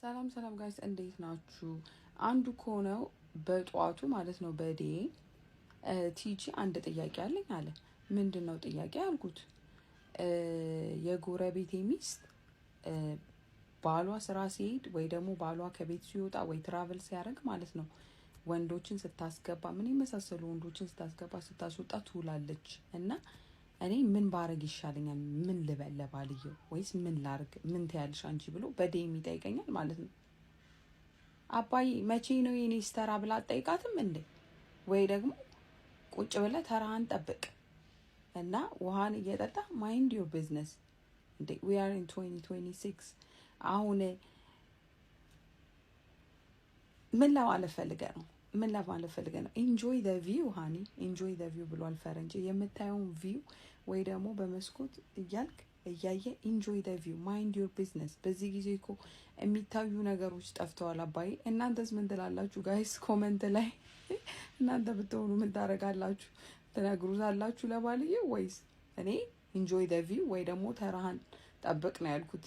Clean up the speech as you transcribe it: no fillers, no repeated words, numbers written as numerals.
ሰላም ሰላም guys፣ እንዴት ናችሁ? አንዱ ከሆነው በጠዋቱ ማለት ነው በዴ ቲጂ አንድ ጥያቄ አለኝ አለ። ምንድን ነው ጥያቄ አልኩት። የጎረቤቴ ሚስት ባሏ ስራ ሲሄድ ወይ ደግሞ ባሏ ከቤት ሲወጣ ወይ travel ሲያደርግ ማለት ነው ወንዶችን ስታስገባ፣ ምን የመሳሰሉ ወንዶችን ስታስገባ ስታስወጣ ትውላለች። እና እኔ ምን ባረግ ይሻለኛል? ምን ልበል ለባልየው ወይስ ምን ላርግ? ምን ትያለሽ አንቺ ብሎ በ DM ይጠይቀኛል ማለት ነው። አባዬ፣ መቼ ነው የኔ ተራ ብላ አትጠይቃትም እንዴ? ወይ ደግሞ ቁጭ ብለህ ተራህን ጠብቅ እና ውሃን እየጠጣ mind your business እንዴ። We are in 2026። አሁን ምን ለማለት ፈልገህ ነው? ምን ለማለት ፈልገህ ነው? Enjoy the view, honey, enjoy the view ብሏል ፈረንጅ። የምታየውን view ወይ ደግሞ በመስኮት እያልክ እያየ enjoy the view, mind your business። በዚህ ጊዜ እኮ የሚታዩ ነገሮች ጠፍተዋል አባዬ። እናንተስ ምን ትላላችሁ guys? Comment ላይ እናንተ ብትሆኑ ምን ታደርጋላችሁ? ትነግሩታላችሁ ለባልዬ ወይስ? እኔ enjoy the view ወይ ደግሞ ተራህን ጠብቅ ነው ያልኩት።